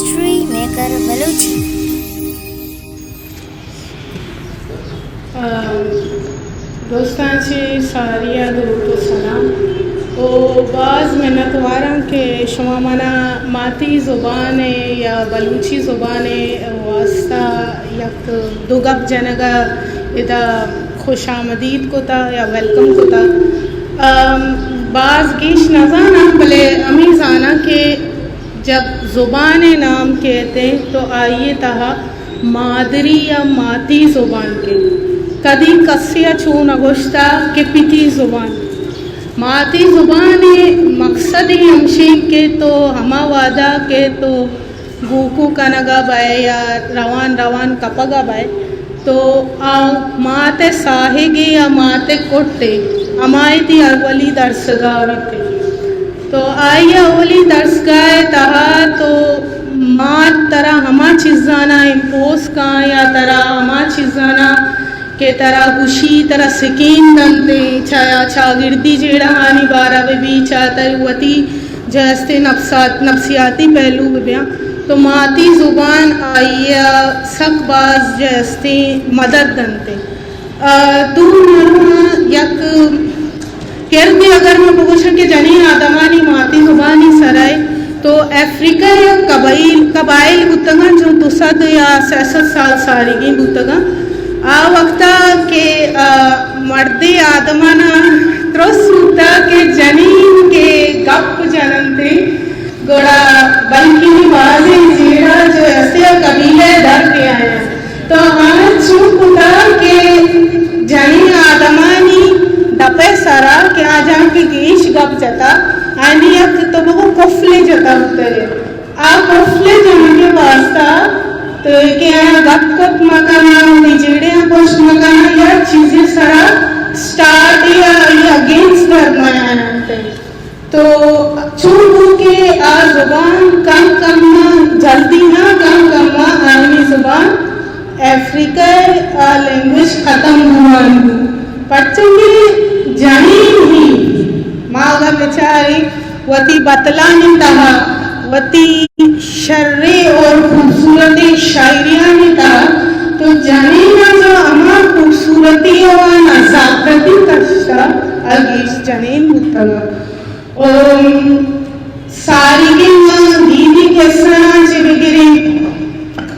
History maker Balochi. ء، دوستاں چہ ساری ء دروت و سلام۔ او باز منتواراں کہ شما منا ماتی زبان ء یا بلوچی زبان ء واسطہ یک دو گپ جنگ ء ادا خوش آمدید کتا یا ویلکم کتا۔ ام، باز گیش نزاناں، بلے ہمے زاناں کہ جب زبان نام کہتے تو آئی تہا مادری یا ماتی زبان کے، کدی کسے ء چو نہ گوشتا کہ پتی زبان۔ ماتی زبان مقصد ہی ہمشین کہ تو ہما وعدہ کہ تو گوکو کنگا بئے یا روان روان کپگا بئے، تو آ مات ء ساہگے یا مات ء کٹ ء ہمائی تئی اولی درسگاہ بیت۔ تو آئی ء اولی درسگاہ ء تہا تو مات ترا ہما چیزانا امپوز کاں یا ترا ہما چیزانا کہ ترا گوشی، ترا سکین دنت، چایا چاگردی جیڑہانی بارہ بہ بی، چا تئی وتی جہ استیں نفسات، نفسیاتی پہلو بہ بیاں، تو ماتی زبان آئی ء سک باز جہ استیں مدد دنت۔ ء، دو مرواں یک کردے اگر من بگوشاں کہ جنین آدمانی ماتی زبانی سرائے، تو افریقہ یا قبائل، قبائل بوتگاں جو دو سد یا سئے سد سال ساریگیں بوتگاں۔ آ وقتا کہ، آ، مردے آدمانا ترس بوتا کہ جنین کہ گپ جننتے، گڑا بلکیں بازیں جیڑہ جو ایسے قبیلہ در کے آیا۔ تو آ چون کتا کہ جنین آدمانی دپ ء سرا کہ آ جان کہ گیش گپ جتا، آنی یک تو بگو کفلے جتا بوتگے۔ آ کفلے جنگ ء واسطہ تو کہ آیا گپ کت مکنا، وتی جیڑے پشت مکنا، یا چیزے سرا سٹارٹ یا، یا اگینسٹ در میان انت۔ تو چون بو کہ آ زبان کم کم ء، جلدی نہ، کم کم ء آہانی زبان افریقہ ء آ لینگویج ختم بوان بو۔ پرچہ کہ جنین ہی ما اگاں بچاریں وتی بتلانی تہا، وتی شریں اور خوبصورتیں شاعریانی تہا تو جنین ء جو ہما خوبصورتی و نزاکتی کشتا، آ گیش جنین بوتگا۔ او ساریگیں ما دیدی کسہاں چہ بگریں،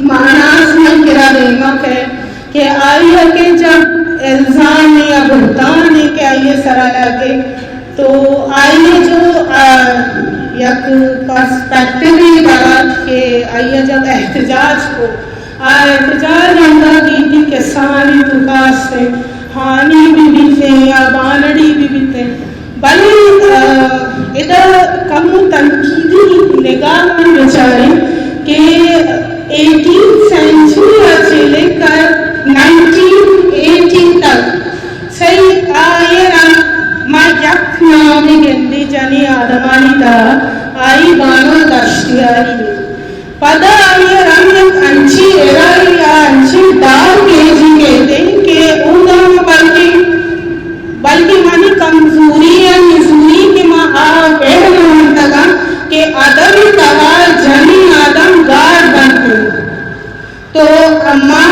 مہناز من کرا دیما کئے کہ آئی ء کہ جب الزام یا بہتان کہ آئی ء سرا لگے تو آئی ء جو، آ، یک پرسپیکٹیو دات کہ آئی ء جب احتجاج کو، آ احتجاج ہمدا گیتی کسہانی توکا است انت، ہانی بہ بیت انت یا بانڑی بہ بیت انت۔ بلے، آ، ادا کمو تنقیدی نگاہ من بچاریں کہ ایٹینتھ سینچری ء چہ لے کر نائنٹین ایٹین تک سہی آئی ء را ما یک نامے گندی جنی آدمانی تہا آئی بانو دشتیاری انت۔ پدا آئی ء رنگ یک انچیں ارائے یا انچیں ڈارک ایجی کیت انت کہ اودا ما بلکیں، بلکیں منی کمزوری یا نزوری کہ ما آ پہر نہ منتگاں کہ ادب ء تہا جنین آدم گار بنت انت۔ تو ما،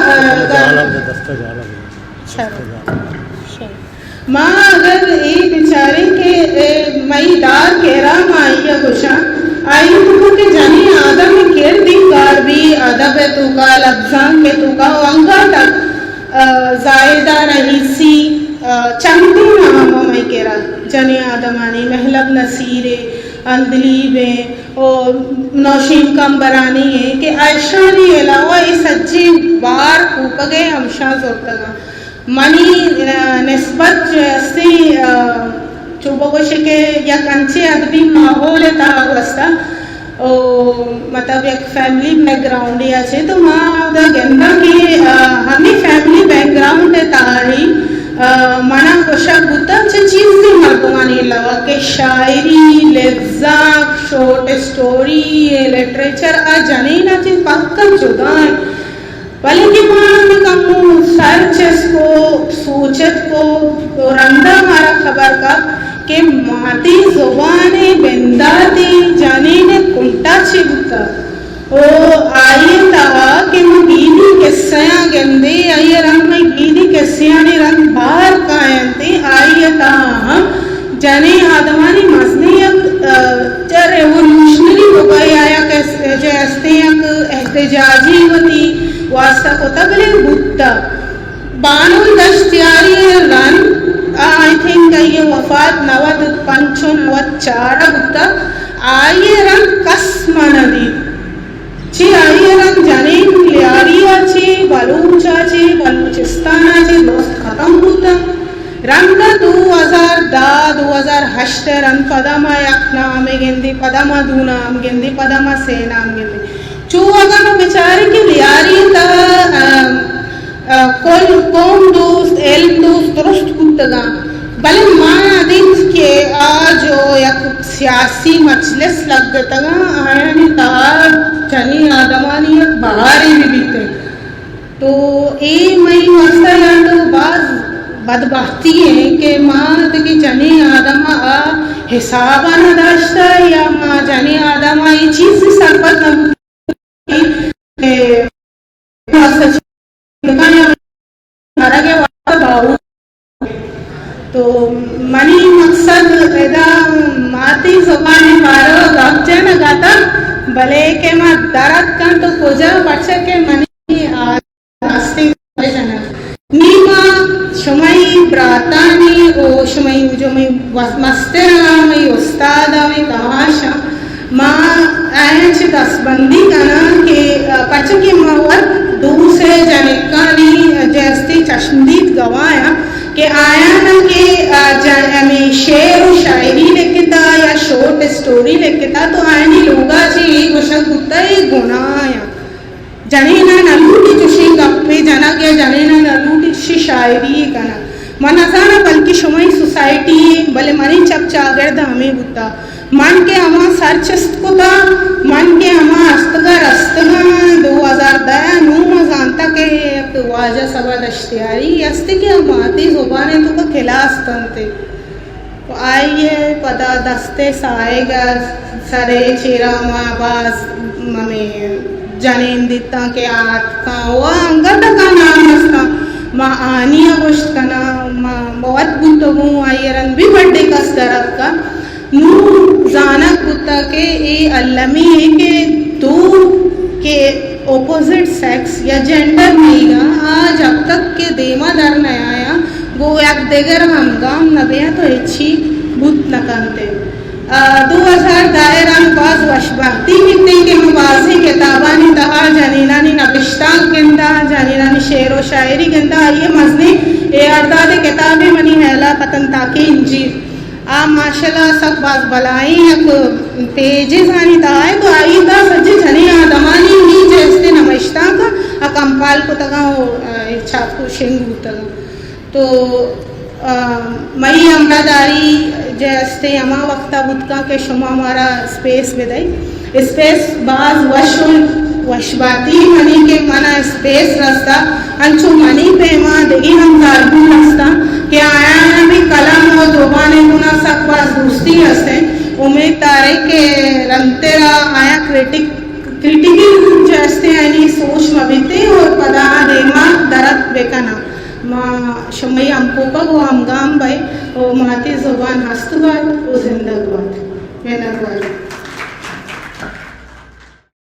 ء، جہلا، دستہ جہلا۔ شر۔ شر۔ ما اگر اے بچاریں کہ اے مئی دار کیرا ما آئی ء گوشاں، آئی ء توکا کہ جنین آدم ء کردی کار بی، ادب ء توکا، لبزانک ء توکا و انگا تک، ء، زاہدہ رئیسی، ء، چندی نام ء مئی کیرا جنین آدمانی، مہلب نصیر ء، عندلیب ء، و نوشین کمبرانی ء کہ ایشانی علاوہ اے سجیں بار کوپگ ء ہمشاں زرتگاں۔ منی، ء، نسبت چہ استیں، ء، چو بگوشے کہ یک انچیں ادبی ماحول ء تہا گوستہ، او، مطلب یک فیملی بیک گراؤنڈے ء چہ تو ما اودا گنداں کہ، ء، ہمے فیملی بیک گراؤنڈ ء تہا ہی، ء، منا گوشگ بوتگ چہ چیزی مردمانی علاوہ کہ شاعری، لبزانک، شارٹ اسٹوری، لٹریچر ء جنین ء چہ پکا جدا انت۔ بلے کہ ما ہمے کمو سر چست کو، سوچت کو، تو رندا مارا خبر کپت کہ ماتی زبان ء بندات ء جنین ء کنٹا چے بوتگ۔ ءُ آئی ءِ تہا کہ ما گیدی کسہاں گندیں، آئی ءِ رند مئے گیدی کسہانی رند بہر کاینت، آئی ءِ تہا ہم جنیں آدمانی مزنیں یک، ءَ، چہ ریولوشنری بوگ ءَ یا یک اس-، چہ استیں یک احتجاجی وتی واستہ کتگ، بلے بوتگ۔ بانل دشتیاری ءِ رند، آ، آئی تھنک آئی ءِ وفات نود پنچ ءُ نود چار ءَ بوتگ، آئی ءِ رند کس ما نہ دیت۔ چہ آئی ءِ رند جنین لیاری ءَ چہ، بلوچ ءَ چہ، بلوچستان ءَ چہ درست ختم بوتگ۔ رند ءَ دو ہزار دہ، دو ہزار ہشت ءَ رند پدا ما یک نامے گندیں، پدا ما دو نام گندیں، پدا ما سے نام گندیں۔ چو اگاں ما بچاریں کہ لیاری ءِ تہا، ءَ، ءَ، کل قوم دوست، علم دوست درست بوتگاں، بلے ما ندیت کہ آ جو یک سیاسی مجلس لگتگاں، آیانی تہا جنیں آدمانی یک بہارے بہ بیت۔ تو اے مئی واستہ یا تو باز بدبختی ہے کہ ما دگہ جنیں آدم ءَ حساب ءَ نہ داشتہ یا ما جنیں آدم ءَ اے چیز سرپد نہ بوتگ کہ مرگ ءِ واسطہ باہوٹ۔ تو منی مقصد ادا ماتی زبان ءِ بارو ءَ گپ جنگ ءَ اتاں، بلے کہ ما در اتکاں تو کجا، پرچا کہ منی آ-، راستی جنگ۔ نی ما شمئی براتانی ءُ شمئی جو مئی وس-، مستراں، مئی استاداں، مئی کماشاں، ما آیاں چہ دستبندی کناں کہ، ءَ، پرچا کہ ما وت دو سے جنکانی جستی چشمدید گواہ آں کہ آیاں کہ، ءَ، جن-، ہمے شعر ءُ شاعری لکھتا یا شارٹ اسٹوری لکھتا تو آیانی لوگا چہ اے گوشگ بوتا اے گناہ آں۔ جنیناں نہ لوٹی چوشیں گپے جنگ یا جنیناں نہ لوٹی چوشیں شاعری کنگ۔ من نزاناں بلکہ شمئی سوسائٹی، بلے منی چپ چاگرد ہمے بوتا۔ من کہ ہما سر چست کتا، من کہ ہما استگا رستگاں، دو ہزار دہ ءَ نوں ما زانتا کہ یک واجہ صبا دشتیاری است کہ ہما ماتی زبان ءِ توکا کلاس دنت۔ ءُ آئی ءِ پدا دست ءِ ساہگ ءَ سر ءِ چیرا ما باز ہمے جنین دیتاں کہ آتکاں ءُ انگت ءَ نام استاں، ما آنی ءَ گوشت کناں، ما وت بوتگوں، آئی ءِ رند بھی بڈے کس در اتکا۔ نوں زانگ بوتا کہ اے المی ایں کہ دو کہ اپوزٹ سیکس یا جینڈر مئیگاں، آ جب تک کہ دیما در نیایاں، گوں یک دگر ہمگام نہ بیاں تو ہچی بوت نہ کنت۔ ءُ دو ہزار دہ ءِ رند باز وشبختی بیتیں کہ من بازیں کتابانی تہا جنینانی نبشتانک گنداں، جنینانی شعر ءُ شاعری گنداں، آئی ءِ مزنیں اے ارداد کتابے منی ہیال ءَ پتن تاکیں انجیر۔ آ ماشاءاللہ سک باز بلائیں یک پیجزانی تہا ایں، تو آئی ءِ تہا سجیں جنیں آدمانی ہمے جستے نبشتانک ءَ کمپائل کتگاں ءُ، ءَ، چاپ ءُ شنگ بوتگاں۔ تو، ءَ، مئی ہمراہداری جستے ہما وقت ءَ بوت کن کہ شما مارا اسپیس بدئے۔ اسپیس باز وش ءُ وش باتی منی کہ منا اسپیس رستا، انچو منی پیما دگہ ہم زالبول ہستاں کہ آیانا بھی قلم ءُ زبان ءِ گونا سک باز دوستی ہستیں۔ امیت داریں کہ رندترا آیاں کریٹک-، کریٹیکل جو ہستیں آیانی سوچ مہ بیتیں اور پدا آ دیما درت بکناں۔ ما شمئی ہمکوپگ ءُ ہمگام بئیں ءُ ماتی زبان ہست بات ءُ زندگ بات۔ منت وار۔